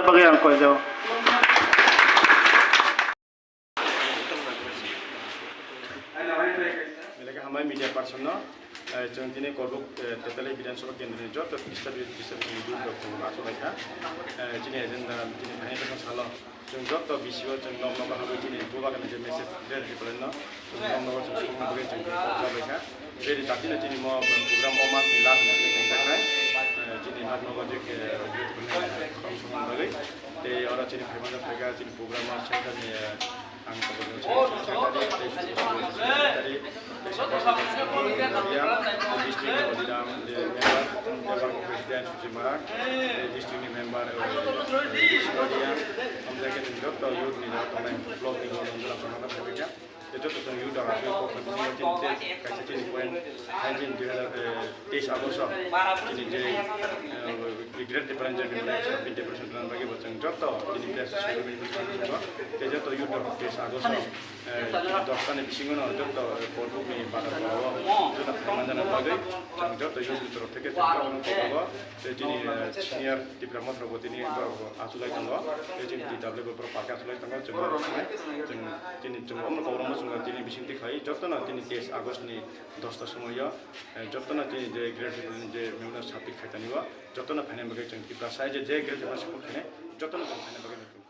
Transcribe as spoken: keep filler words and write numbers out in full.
bagwi ang koi jao. Belai khe hambai media person no, eh, chwng tini Korbuk, eh, Tepeli Bidhan Sabha Kendra ni joto Christian, Christian ni group rok chwng achuk lai kha. Eh, chini agenda, chini thani bwswk salo chwng joto B C O chwng nok nok habwi chini bubagra ni je message, je reply no chwng nok nok chwng sukna bagwi chwng kok jabai kha. Beri dakti no chini mo program o mas ni last ni chini tengjaknai, eh, chini nok nok je, eh, youth ni khorang sukna bagwi. Tei oro chini phaimani phaikha chini program o center ni, eh, ang tabuk ni secretary, tei secretary, tei secretary, district ni Odidam, tei member, member president Suchi Marak, tei district ni member, eh, Victoria, amtake joto youth ni joto tongnai block ni joto tongnai phaikha. Tei joto chwng youth rok aswk kok kha, bising chini tei kaisa chini point hai chini dui hazar teis August o chini je, eh, Great Tipraland Joint Movement Sabin Depression Plan bagwi bo chwng joto chini press secretary bo chwng joto tei joto youth rok teis August o, eh, chini dosta ni bisingo no joto Korbuk ni bazar o joto phaimani bagwi chwng joto youth rok theke chwng joto no kobo tei chini, eh, senior Tipra Motha rok bo tini borok bo achuk lai tongo. Tei chini T W bo borok park achuk lai tongo. Chwng borok sanai, chwng chini chwng omno koborokno chwng tini bising twi khlai jotono tini teis August ni dosta somoio, eh, jotono tini je Great Tipraland je memorial sabit khaitani o jotono phainai bagwi chwng Tiprasa je je Great Tipraland support khainai jotono chwng phainai bagwi.